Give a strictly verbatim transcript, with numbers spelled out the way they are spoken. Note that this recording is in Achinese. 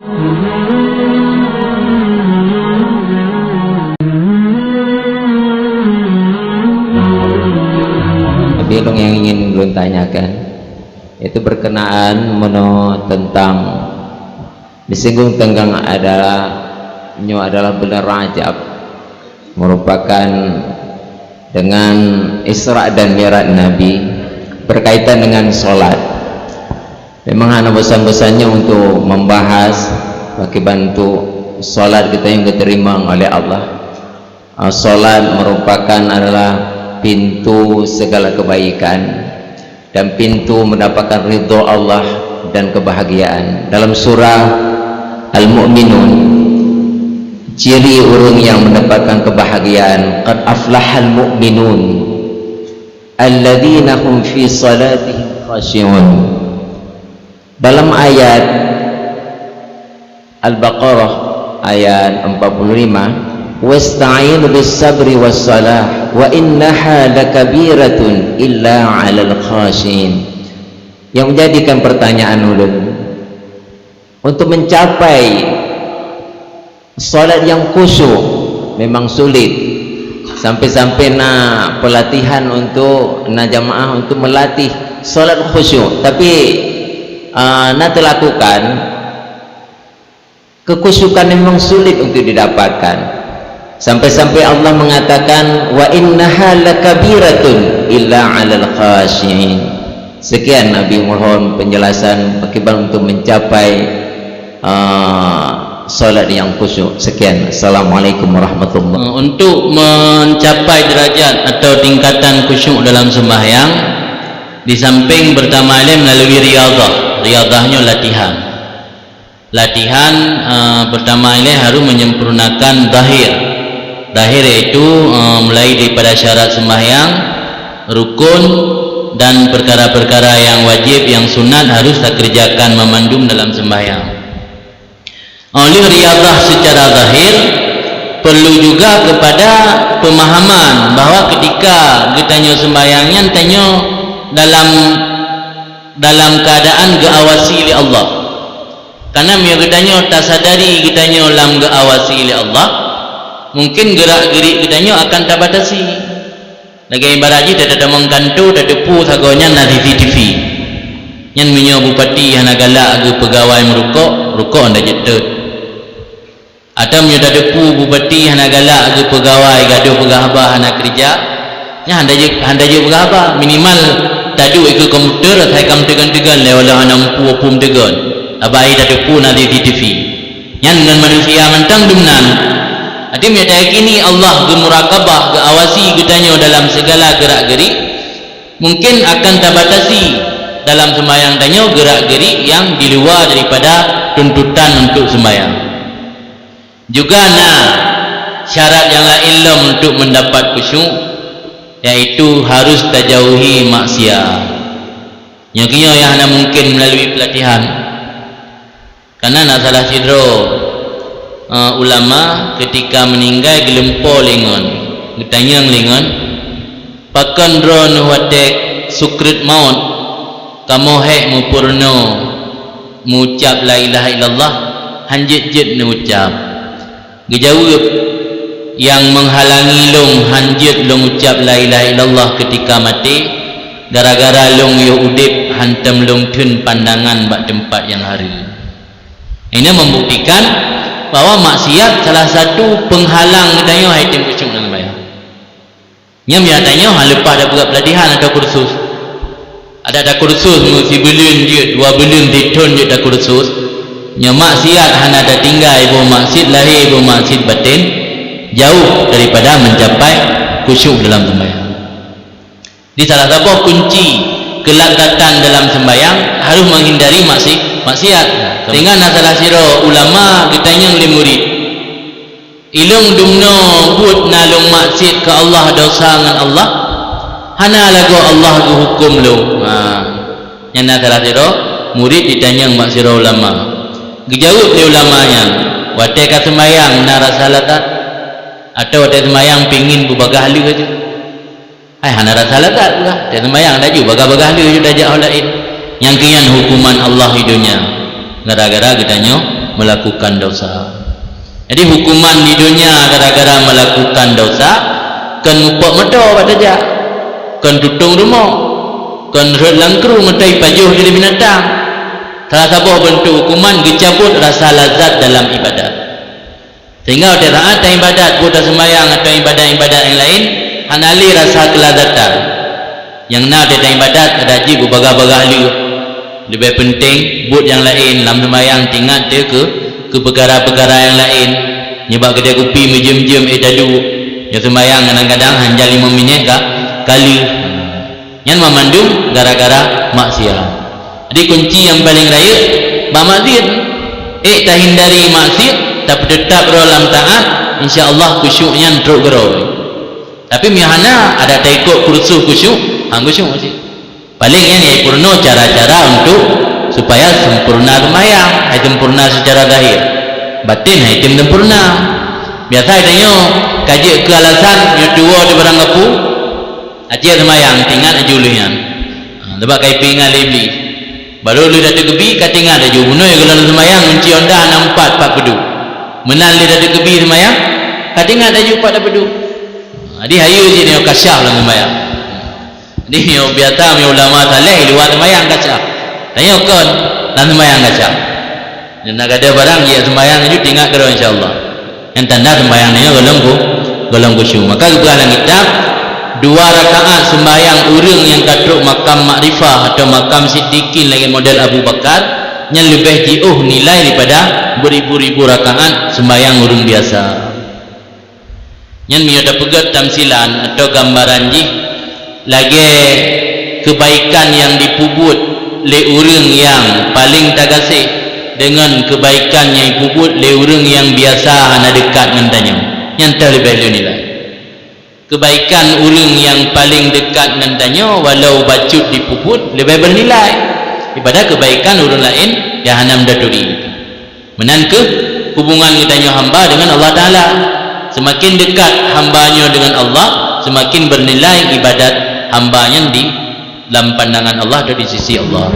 Tapi nyang ingin ulôn tanyakan, itu berkenaan meunoe tentang disinggung tentang adalah, nyoe adalah bulan Rajab, merupakan dengan Isra dan Mi'raj Nabi, berkaitan dengan salat. Memang hana bosan-bosannya untuk membahas bagaimana untuk salat kita yang diterima oleh Allah. Ah, salat merupakan adalah pintu segala kebaikan dan pintu mendapatkan ridho Allah dan kebahagiaan. Dalam surah Al-Mu'minun, ciri ureuëng yang mendapatkan kebahagiaan, "Qad aflahal mu'minun, alladzina hum fi salatihim khashi'un." Dalam ayat Al-Baqarah ayat empat puluh lima, "Wasta'inu bis sabri was salah, wa innaha lakabiratun illa 'alal khashi'in." Yang menjadikan pertanyaan ulun, untuk mencapai salat yang khusyuk memang sulit. Sampai-sampai na pelatihan untuk, na jamaah untuk melatih salat khusyuk. Tapi, ah, na terlakukan, kekhusyukan memang sulit untuk didapatkan. Sampai-sampai Allah mengatakan, "Wa innaha lakabiratun illa 'alal khashi'in." Sekian Abi mohon penjelasan bagaimana untuk mencapai, ah, salat yang khusyuk. Sekian. Assalamualaikum warahmatullahi. Eh, untuk mencapai derajat atau tingkatan khusyuk dalam sembahyang, di samping pertama ilée melalui riyadhah. Riyadhah nyoe latihan. Latihan, eh, pertama ilée harus menyempurnakan zahir. Zahir yaitu, eh, mulai daripada syarat sembahyang, rukun, dan perkara-perkara yang wajib, yang sunat harus takerjakan mamandum dalam sembahyang. Oleh riyadhah secara zahir, perlu juga kepada pemahaman bahwa ketika geutanyoe sembahyang nyan tanyoe dalam, dalam keadaan geuawasi lé Allah. Karena meunyoe geutanyoe tasadari geutanyoe lam geuawasi lé Allah, mungkin gerak-gerik geutanyoe akan tabatasi. Lagée ibarat jih tatamong kanto, tateupeue sagoe nyan na C C T V. Nyan meunyoe bupati hana galak geupeugawai meurukok, rukok hana jeuet teuet. Atawa meunyoe tateupeue bupati hana galak geupeugawai gadoh peugah haba hana keureuja, nyan hana jeuet, hana jeuet peugah haba. Minimal taduek ikeue komputer asai ka meuteugon-teugon lé walau hana muphom-muphom teugon. Haba jih tateupeue na C C T V. Nyan ngon manusia mantong dum nan. Até meunyoe tayakini Allah geumurakabah, geuawasi geutanyoe dalam segala gerak-gerik, mungkin akan tabatasi dalam sembahyang tanyoe gerak-gerik yang di luar daripada tuntutan untuk sembahyang. Juga na syarat nyang laén lom untuk mendapat khusyuk, yaitu harus tajauhi maksiat. Nyoe keunyoe nyang hana mungkin melalui pelatihan. Karena na salah sidroe, eh, ulama ketika meuninggai geulumpo lé ngon, geutanyong lé ngon, "Pakon droeneuh watée sukrit maut kamoe hék meupurunoe meuucab la ilaha illallah, hán jeuet-jeuet neuucab?" Geujaweueb, "Nyang meuhalangi lôn hán jeuet lôn ucab la ilaha illallah keutika maté, gara-gara lôn yoh udeb hántom lôn theun pandangan bak teumpat nyang hareuem." Ini membuktikan bahwa maksiat salah satu penghalang geutanyoe hai tem khusyuk dalam sembahyang. Nyan nyatanya hana leupah tapeugah pelatihan atau kursus. Ada takursus meusibuleuen jeuet, dua buleuen, sithon jeuet takursus. Nyan maksiat hana tatinggai, boh maksiat lahé, boh maksiat batén, jauh daripada mencapai khusyuk dalam sembahyang. Di salah saboh kunci kelazatan dalam sembahyang harus menghindari maksi-, maksiat. Sehingga na salah sidroe ulama geutanyong lé murit, "Ilôn dumnoe buet na lôn maksiat keu Allah, dosa ngon Allah? Hana lagoe Allah geuhuköm lôn?" Ha. Nyan na salah sidroe murit jitanyong bak sidroe ulama. Geujaweueb lé ulama nyan, "Watée ka seumayang na rasa lazat, atawa watée seumayang pingin beubagaih lheueh laju?" Hai, hana rasa lazat pula. Watée seumayang laju bagah-bagah lheueh laju tajak ho laén. Nyang keu nyan huköman Allah di donya. Gara-gara geutanyoe melakukan dosa. Jadi, hukuman di dunia gara-gara melakukan dosa, kon mupok moto bak tajak, kon tutong rumoh, kon rhot lam kru meutai pajoh jadi binatang. Salah saboh bentuk hukuman geucabut rasa lazat dalam ibadat. Sehingga watée saat taibadat, buet taseumayang atau ibadat-ibadat nyang laén, hana lé rasa keulazatan. Nyang na watée taibadat ada jih beubagah-bagah lé. Leubeh penting, buet nyang laén lam seumayang tingat teu keu, keu peukara-peukara nyang laén. Nibak keudè kupi meujeuem-jeuem éh taduek. Nyang seumayang kadang-kadang hanya lima minit ka, ka lheueh. Nyan mamandum gara-gara maksiat. Jadi, kunci nyang paleng rayeuk bak maksiat. Ék tahindari maksiat, tapi teutap droe lam taat, insya Allah khusyuk nyan trok keudroe. Tapi, meunyo hana, adak taikot kursus khusyuk, han khusyuk maksiat. Paleng nyan nyang peurunoe cara-cara untuk supaya sempurna seumayang, hai sempurna secara zahir. Batin hai tem sempurna. Biasa tanyoe ka jeuet keu alasan, nyoe tuwoe di barang gapu, Aci seumayang, tingat laju lheueh nyan. Ha, sabab ka ipeuingat lé Iblih. Barô lheueh tateugeubi, ka tingat laju. Bunoe gohlom seumayang, gunci honda na empat, pat peuduek. Meunan lheueh tateugeubi seumayang, ka tingat laju pat peuduek. Ha, jadi hayeue cit nyoe kasyaf lam seumayang. Jadi nyoe biasa meunyoe ulama saleh, luwa seumayang kasyaf. Tanyoe kon, lam seumayang kasyaf. Dan na gadôh barang, jeuet seumayang laju, tingat keudroe, insya Allah. Nyang tanda seumayang nyoe gohlom khu-, gohlom khusyuk. Maka geupeugah lam kitab, dua rakaat seumayang ureuëng nyang ka trok makam makrifah atau makam siddiqin lagée model Abu Bakar, nyan leubeh jiôh nilai daripada beribu-ribu rakaat seumayang ureuëng biasa. Nyan meunyoe tapeugét tamsilan atau gambaran jih, lagée keubaikan nyang jipeubuet lé ureuëng nyang paleng tagaséh deungon keubaikan nyang jipeubuet lé ureuëng nyang biasa hana deukat ngon tanyoe, nyan teuh leubeh lé nilai. Keubaikan ureuëng nyang paleng deukat ngon tanyoe, walau bacut jipeubuet, leubeh beunilai daripada keubaikan ureuëng laén nyang hana meudaturi. Meunan kheueh hubungan geutanyoe hamba deungon Allah Taala. Seumaken deukat hamba nyoe deungon Allah, seumaken beunilai ibadat hamba nyan di lam pandangan Allah atau di sisi Allah.